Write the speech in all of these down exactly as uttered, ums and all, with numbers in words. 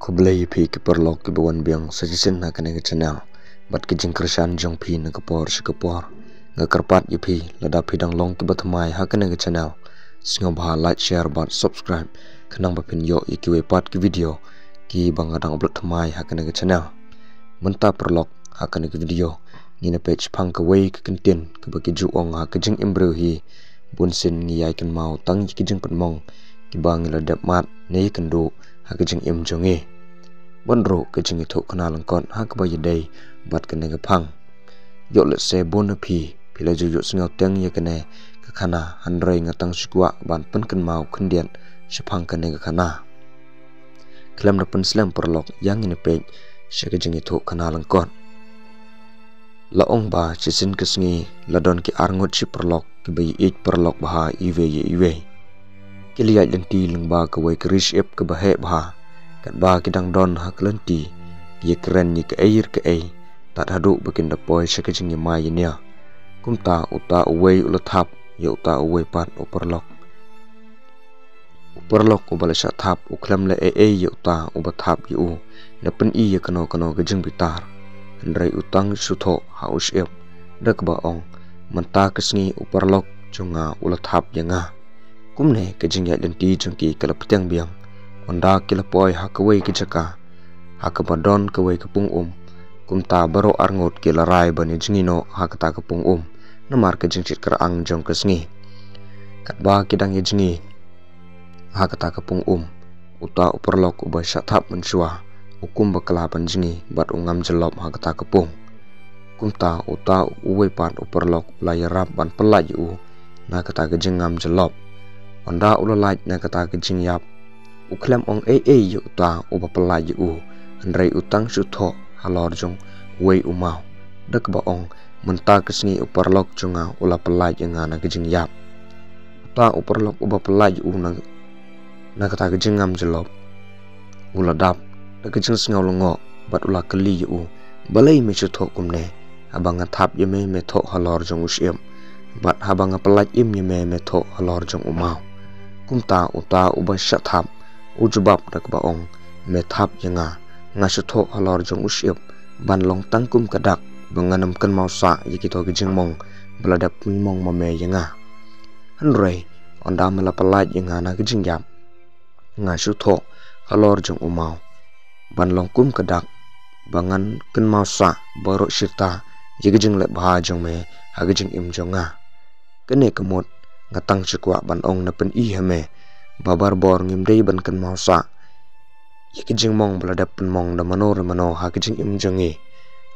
Khublei ïa phi ki paralok kiba wan biang sa shisien ha kane ka channel bad ki jingkyrshan jong phi na ka por sha ka por. Nga kyrpad ïa phi lada phi dang long kiba thymmai ha kane ka channel, sngewbha like, share bad subscribe khnang ba phin ïoh ïa kiwei pat ki video kiba nga dang upload thymmai ha kane ka channel. Mynta paralok, ha kane ka video ngin ïa peit shaphang kawei ka kyntien kaba ki ju ong ha ka jingim briew hi, bunsien ngi ïai kynmaw tang ïa ki jingpynmong kiba ngi la dep mad ne ïakynduh ha ka jingim jong ngi. Bad ruh ka jingïathuhkhana lyngkot ha kaba ïadei bad kane ka phang. Ïoh lehse bun na phi phi la ju ïohsngew teng ïa kane ka khana, hynrei nga tang shu kwah ban pynkynmaw khyndiat shaphang kane ka khana. Khlem da pynslem paralok, ïa ngin ïa peit sha ka jingïathuhkhana lyngkot. La ong ba shisien ka sngi la don ki arngut shi paralok kiba ïeit paralok bha iwei ïa iwei. Ki la ïaid lynti lyngba kawei ka ri shyiap kaba heh bha. Katba ki dang don ha ka lynti, ki ïakren ïa kaei re kaei tad haduh ba kin da poi sha ka jingïamai ïania. Kumta uta uwei u la thap ïa uta uwei pat u paralok. U paralok uba la shah thap u khlem leh ei ei ïa uta uba thap ïa u ne pyni ïa kano kano ka jingbitar, hynrei u tang shu thoh ha u shyiap da kaba ong, mynta ka sngi u paralok jong nga u la thap ïa nga. Kumne ka jingïaid lynti jong ki ka la pyrshang biang. Ynda ki la poi ha kawei ka jaka ha kaba don kawei ka pung um, kumta baroh arngut ki la rai ban ïa jngi noh ha kata ka pung um namar ka jingshit kyrang jong ka sngi. Katba ki dang ïa jngi ha kata ka pung um, uta u paralok uba shah thap mynshuwa u kum bakla ban jngi bad u ngam jyllop ha kata ka pung. Kumta uta uwei pat u paralok u la ïarap ban pyllait ïa u na kata ka jingngam jyllop. Ynda u la lait na kata ka jingïap, u khlem ong ei ei ïa uta uba pyllait ïa u, hynrei u tang shu thoh halor jong uwei u maw da kaba ong, mynta ka sngi u paralok jong nga u la pyllait ïa nga na ka jingïap. Uta u paralok uba pyllait ïa u na, na kata ka jingngam jyllop u la dap da ka jingsngew lyngngoh bad u la kylli ïa u, balei me shu thoh kumne? Haba nga thap ïa me, me thoh halor jong u shyiap, bad haba nga pyllait im ïa me, me thoh halor jong u maw. Kumta uta uba shah thap u jubab da kaba ong, me thap ïa nga, nga shu thoh halor jong u shyiap ban long tang kum ka dak ba ngan ym kynmaw sah ïa kito ki jingmong ba la dep pynmong ma me ïa nga. Hynrei ynda me la pyllait ïa nga na ka jingïap, nga shu thoh halor jong u maw ban long kum ka dak ba ngan kynmaw sah baroh shirta ïa ka jingleh bha jong me ha ka jingim jong nga. Kane ka mut nga tang shu kwah ban ong ne pyni ha me ba barabor ngim dei ban kynmaw sah ïa ki jingmong ba la dep pynmong da mano re mano ha ki jingim jong ngi.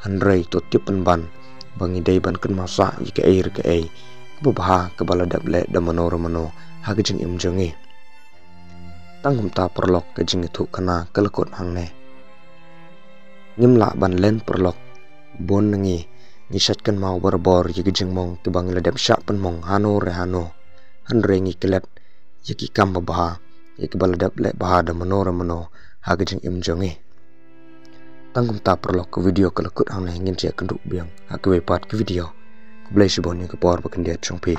Hynrei to tip pynban ba ngi dei ban kynmaw sah ïa kaei re kaei kaba bha kaba la dep leh da mano re mano ha ki jingim jong ngi. Tang kumta paralok, ka jingïathuhkhana ka la kut hangne. Ngim lah ban len paralok, bun na ngi ngi shait kynmaw barabor ïa ki jingmong kiba ngi la dep shah pynmong hano re hano. Hynrei ngi klet ïa ki kam babha ïa kiba la dep leh bha da mano re mano ha ka jingim jong ngi. Tang kumta paralok, ka video ka la kut hangne, ngin sa ïakynduh biang ha kiwei pat ki video. Khublei shibun ïa ka por ba khyndiat jong phi.